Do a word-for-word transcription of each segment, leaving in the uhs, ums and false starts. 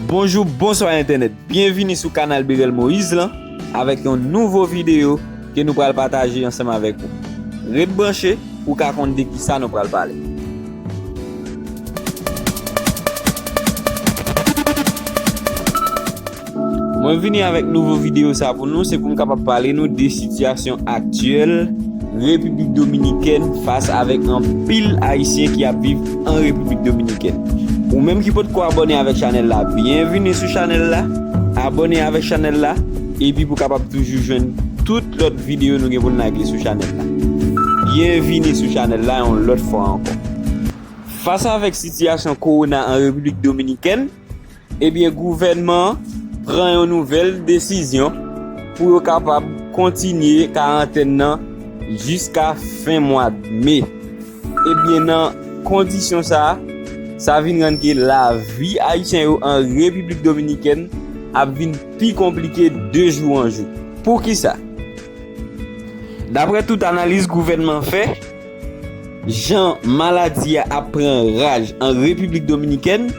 Bonjou, bonswa entènèt. Byenvini sou kanal Berel Moïse lan avèk yon nouvo videyo ke nou pral pataje ansanm avèk ou. Ret branche pou w ka konn de kisa nou pral pale. Mwen vini avèk nouvo videyo sa pou nou, se pou m kapab pale nou de sitiyasyon aktyèl Repiblik Dominikèn fas avèk anpil Ayisyen ki ap viv an Repiblik Dominikèn. Ou menm ki potko abòne avèk chanèl la, byenvini sou chanèl la. Abòne avèk chanèl la, epi pou kapab toujou jwenn tout lòt videyo nou gen pou n lage sou chanèl la. Byenvini sou chanèl la yon lòt fwa ankò. Fas avèk sitiyasyon kowona an Repiblik Dominikèn, ebyen, gouvènman an pran yon nouvèl desizyon pou yo kapab kontinye karantèn nan jiska fen mwa me. Ebyen, nan kondisyon sa a, sa vin rann ke lavi Ayisyen yo an Repiblik Dominikèn ap vin pi konplike de jou an jou. Poukisa? Daprè tout analiz gouvènman fè, jan maladi a ap pran raj an Repiblik Dominikèn,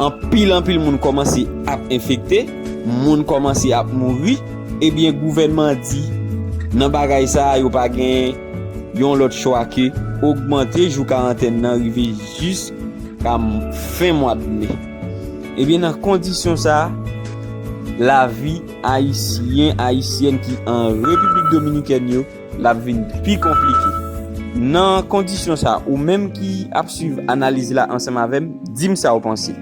anpil anpil moun kòmanse ap enfekte, moun kòmanse ap mouri, ebyen gouvènman an di nan bagay sa a yo pa gen yon lòt chwa ke ogmante jou karantèn nan rive jiska fen mwa me. Ebyen nan kondisyon sa a, lavi Ayisyen, Ayisyèn ki an Repiblik Dominikèn yo l ap vin pi konplike. Nan kondisyon sa, ou menm ki ap swiv analiz la ansanm avè m, di m sa w panse.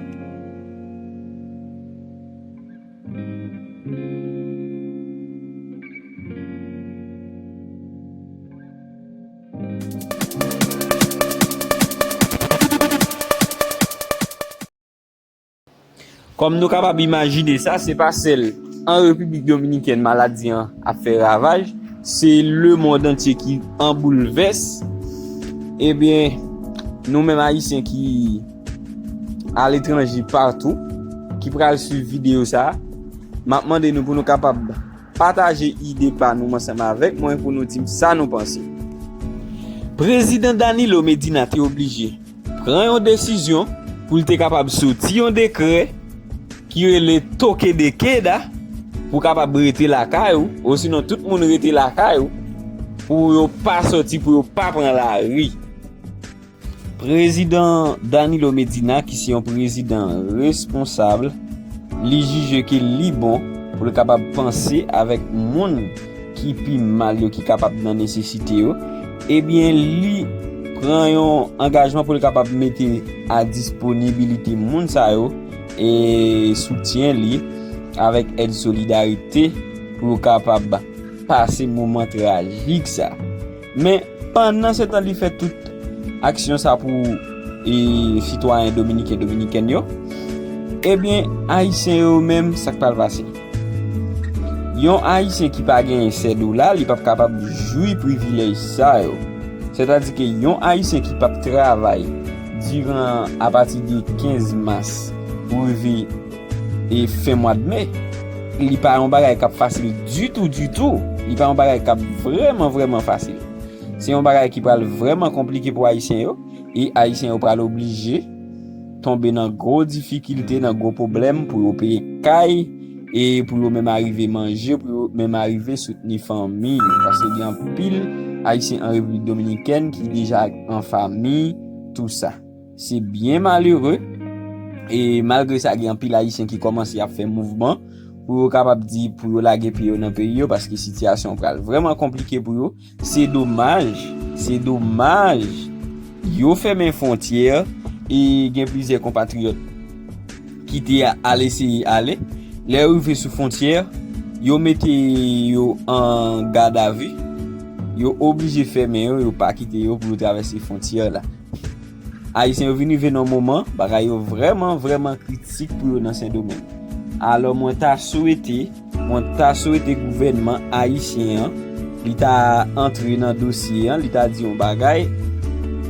Kòm nou kapab imajine sa, se pa sèl an Repiblik Dominikèn maladi an ap fè ravaj, se lemonn antye ki an boulvès. Ebyen, nou menm Ayisyen ki aletranje patou, ki pral swiv videyo sa a, m ap mande nou pou nou kapab pataje ide pa nou ansanm avèk mwen pou nou di m sa nou panse. Prezidan Danilo Medina te oblije pran yon desizyon pou l te kapab soti yon dekrè ki rele toque de queda pou kapab rete lakay ou, osinon tout moun rete lakay ou, pou yo pa sòti, pou yo pa pran lari. Prezidan Danilo Medina, ki se yon prezidan responsab, li jije ke li bon pou l kapab panse avèk moun ki pi mal yo, ki kapab nan nesesite yo, ebyen, li pran yon angajman pou l kapab mete a disponibilite moun sa yo e soutyen li avèk èd solidarite pou yo kapab pase moman trajik sa. Men, pandan se tan li fè tout aksyon sa pou e, sitwayen dominiken, dominikèn yo, ebyen, Ayisyen yo menm, sa k pral pase? Yon Ayisyen ki pa genyen sèt dola, li p ap kapab jwi privilèj sa yo. Sètadi ke yon Ayisyen ki p ap travay diran apati de kenz mas pou rive e fen mwa de me, li pa yon bagay k ap fasil ditou, ditou. Li pa yon bagay k ap vrèman, vrèman fasil. Se yon bagay ki pral vrèman konplike pou Ayisyen yo, e Ayisyen yo pral oblije tonbe nan gwo difikilte, nan gwo pwoblèm pou yo peye kay, e pou yo menm arive manje, pou yo menm arive soutni fanmi yo. Paske gen anpil Ayisyen an Repiblik Dominikèn ki deja an fanmi, tou sa. Se byen malere, e malgre sa, gen anpil Ayisyen ki kòmanse ap fè mouvman pou yo kapab di, pou yo lage pye yo nan peyi yo, paske sitiyasyon an pral vrèman konplike pou yo. Se domaj, se domaj, yo fèmen fwontyè e gen plizyè konpatriyòt ki te a-, al eseye ale. Lè yo rive sou fwontyè, yo mete yo an gadavi, yo oblije fèmen yo, yo pa kite yo pou yo travèse fwontyè la. Ayisyen yo vin rive nan yon moman, bagay yo vrèman, vrèman kritik pou yo nan Sendomeng. Alò, mwen ta swete, mwen ta swete gouvènman ayisyen an, li ta antre nan dosye an, li ta di yon bagay,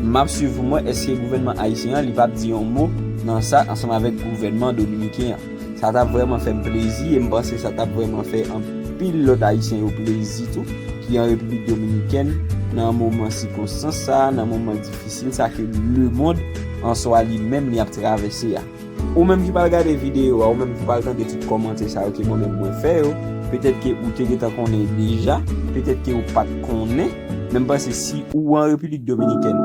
m ap swiv pou mwen, èske gouvènman ayisyen an, li p ap di yon mo nan sa ansanm avèk gouvènman dominiken an? Sa t ap vrèman fè m plezi, e m panse sa t ap vrèman fè anpil lòt Ayisyen yo plezi tou, ki an Repiblik Dominikèn, nan moman sikonstans sa, nan moman difisil sa ke lemonn an swa li menm li ap travèse a. Ou menm ki pral gade videyo a, ou menm ki pral tande tout kòmantè sa yo ke mwen menm mwen fè yo, petèt ke ou te gentan konnen deja, petèt ke ou pa t konnen, men m panse si ou an Repiblik Dominikèn,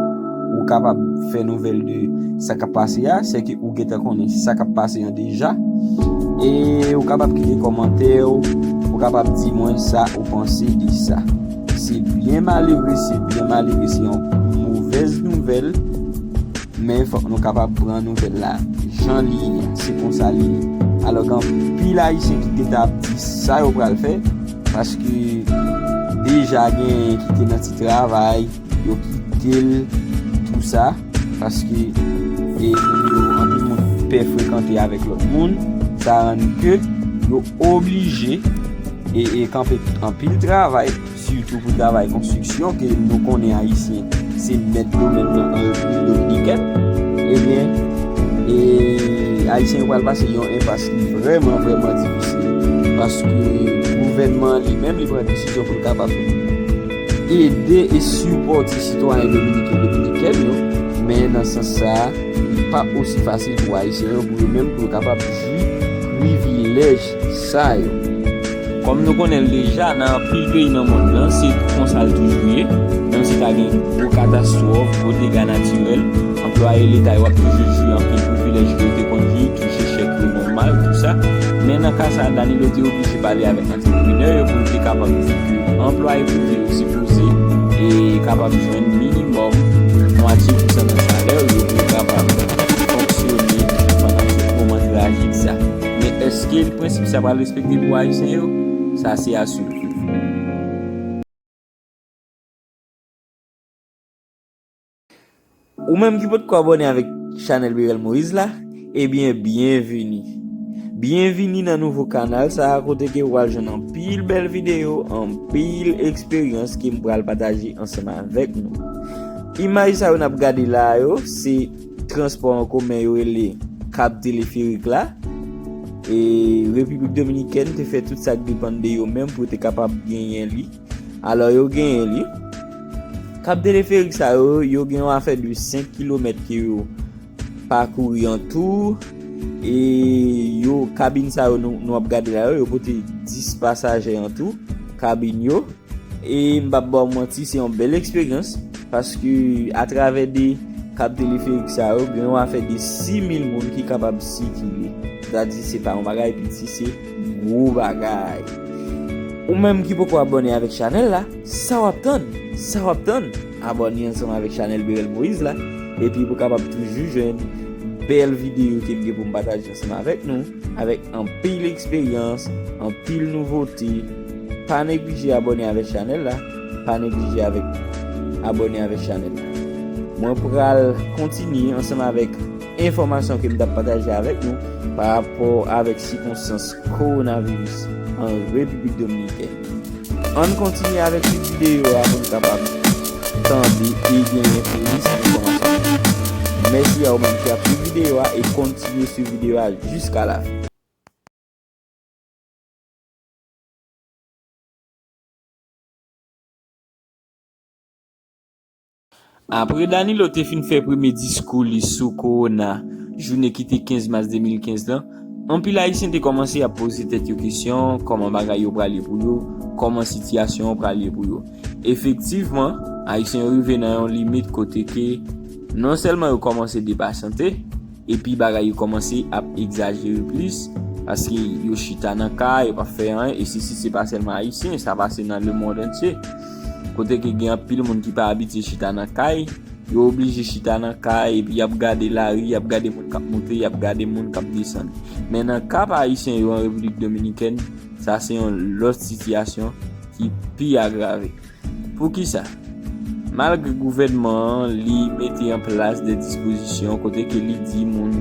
ou kapab fè nouvèl de sa k ap pase a, sèke ou gentan konnen sa k ap pase an deja. E ou kapab kite kòmantè w, ou kapab di mwen sa ou panse de sa. Se byen malere, se byen malere, se yon movèz nouvèl, men fòk nou kapab pran nouvèl la jan li ye, se konsa li ye. Alò, gen anpil Ayisyen ki gentan ap di sa yo pral fè, paske deja genyen ki te nan ti travay, yo kite l, tou sa, paske e, moun yo, anpil moun pè frekante avèk lòt moun, sa rann ke yo oblije e, e kanpe anpil travay, sitou pou travay konstriksyon, ke nou konnen Ayisyen se mèt domèn nan an Repiblik Dominikèn, ebyen, e, Ayisyen yo pral pase yon enpas ki vrèman, vrèman difisil, paske gouvènman an li menm, li pran desizyon pou l kapab ede e sipòte sitwayen dominiken, dominikèn yo, men nan sans sa a, li p ap osi fasil pou Ayisyen yo, pou yo menm, pou yo kapab jwi privilèj sa yo. Kòm nou konnen l deja, nan anpil peyi nan mond lan, se konsa l toujou ye. Menm si ta gen gwo katastwòf, gwo dega natirèl, anplwaye leta yo ap toujou jwi anpil privilèj ke yo te konn jwi, touche chèk yo nòmal, tou sa. Men nan ka sa a, Danilo te oblije pale avèk antreprenè yo pou yo te kapab di ke anplwaye prive yo sipoze e kapab jwenn minimòm mwatye pousan nan salè yo pou yo kapab fonksyone pandan tout moman trajik sa. Men èske prensip sa pral respekte pou Ayisyen yo? Sa se a swiv. Ou menm ki potko abòne avèk chanèl Berel Moïse la, ebyen, byenvini. Byenvini nan nouvo kanal sa a, kote ke w pral jwenn anpil bèl videyo, anpil eksperyans ke m pral pataje ansanm avèk nou. Imaj sa yo n ap gade la a yo, se transpò an komen yo rele kab teleferik la. E Repiblik Dominikèn te fè tout sa k depann de yo menm pou yo te kapab genyen li. Alò, yo genyen li. Kab teleferik sa yo, yo gen yon afè de senk kilomèt ke yo pakouri an tou. E yo, kabin sa yo nou, nou ap gade la yo, yo pote dis pasaje an tou, kabin yo. E m p ap ba w manti, se yon bèl eksperyans, paske atravè de kab teleferik sa yo, gen yon afè de sis mil moun ki kapab sikile. Sètadi, se pa yon bagay piti, se gwo bagay. Ou menm ki poko abòne avèk chanèl la, sa w ap tann? Sa w ap tann? Abòne ansanm avèk chanèl Berel Moïse la, epi pou kapab toujou jwenn bèl videyo ke m gen pou m pataje ansanm avèk nou, avèk anpil eksperyans, anpil nouvote. Pa neglije abòne avèk chanèl la, pa neglije avèk abòne avèk chanèl la. Mwen pral kontinye ansanm avèk enfòmasyon ke m t ap pataje avèk nou pa rapò avèk sikonstans kowonaviris an Repiblik Dominikèn. Ann kontinye avèk ti videyo a pou n kapab tande e genyen plis enfòmasyon. Mèsi a ou menm ki ap swiv videyo a e kontinye swiv videyo a jiska lafen. Apre Danilo te fin fè premye diskou li sou kowona, jounen ki te kenz mas de mil kenz lan, anpil Ayisyen te kòmanse ap poze tèt yo kesyon kòman bagay yo pral ye pou yo, kòman sitiyasyon an pral ye pou yo. Efektivman, Ayisyen yo rive nan yon limit kote ke non sèlman yo kòmanse depasante, epi bagay yo kòmanse ap egzajere plis, paske yo chita nan kay, yo pa fè anyen, e sesi se pa sèlman Ayisyen, sa pase nan lemonn antye. Kote ke gen anpil moun ki pa abitye chita nan kay, yo oblije chita nan kay, epi y ap gade lari, y ap gade moun k ap monte, y ap gade moun k ap desann. Men nan ka pa Ayisyen yo an Repiblik Dominikèn, sa se yon lòt sitiyasyon ki pi agrave. Poukisa? Malgre gouvènman an, li mete an plas de dispozisyon kote ke li di moun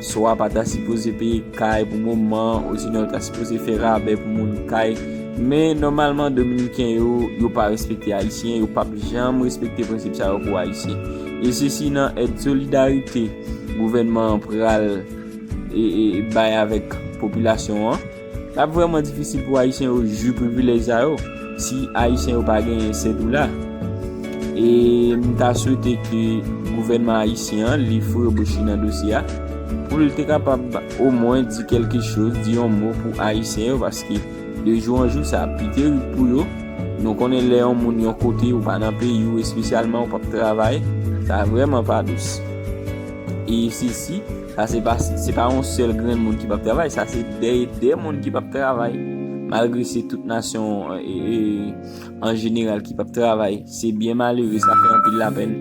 swa pa ta sipoze peye kay pou moman, osinon yo ta sipoze fè rabè pou moun kay. Men nòmalman, Dominiken yo, yo pa respekte Ayisyen, yo p ap janm respekte prensip sa yo pou Ayisyen. E sesi nan èd solidarite gouvènman an pral e, e, bay avèk popilasyon an. L ap vrèman difisil pou Ayisyen yo jwi privilèj sa yo si Ayisyen yo pa genyen sèt dola. E m ta swete ke gouvènman ayisyen an li foure bouch li nan dosye a, pou l te kapab omwen di kèlke choz, di yon mo pou Ayisyen yo, paske de jou an jou, sa ap pi terib pou yo. Nou konnen lè yon moun yon kote, ou pa nan peyi w, espesyalman ou p ap travay, sa vrèman pa dous. E sesi, sa se pa, se pa yon sèl grenn moun ki p ap travay, sa se dè, dè moun ki p ap travay. Malgre se tout nasyon, e, e, an jeneral ki p ap travay, se byen malere, sa fè anpil lapèn.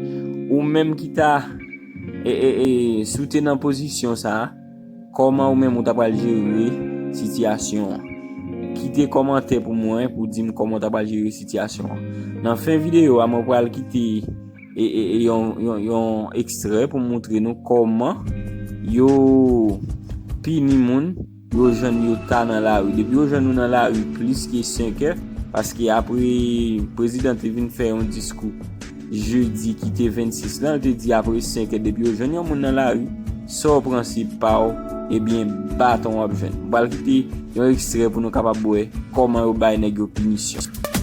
Ou menm ki ta, e, e, e, si w te nan pozisyon sa a, kòman ou menm ou ta pral jere sitiyasyon an? Kite kòmantè pou mwen, pou di m kòman w ta pral jere sitiyasyon an. Nan fen videyo a, mwen pral kite, e, e, e, yon, yon, yon ekstrè pou moutre nou kòman yo pini moun yo jwenn yo ta nan lari. Depi yo jwenn ou nan lari plis ke senk è, paske apre prezidan te vin fè yon diskou jedi ki te vennsis lan, li te di apre senk è, depi yo jwenn yon moun nan lari, sa w pran se pa w, ebyen, baton w ap jwenn. M pral kite yon ekstrè pou nou kapab wè kòman yo bay nèg yo pinisyon.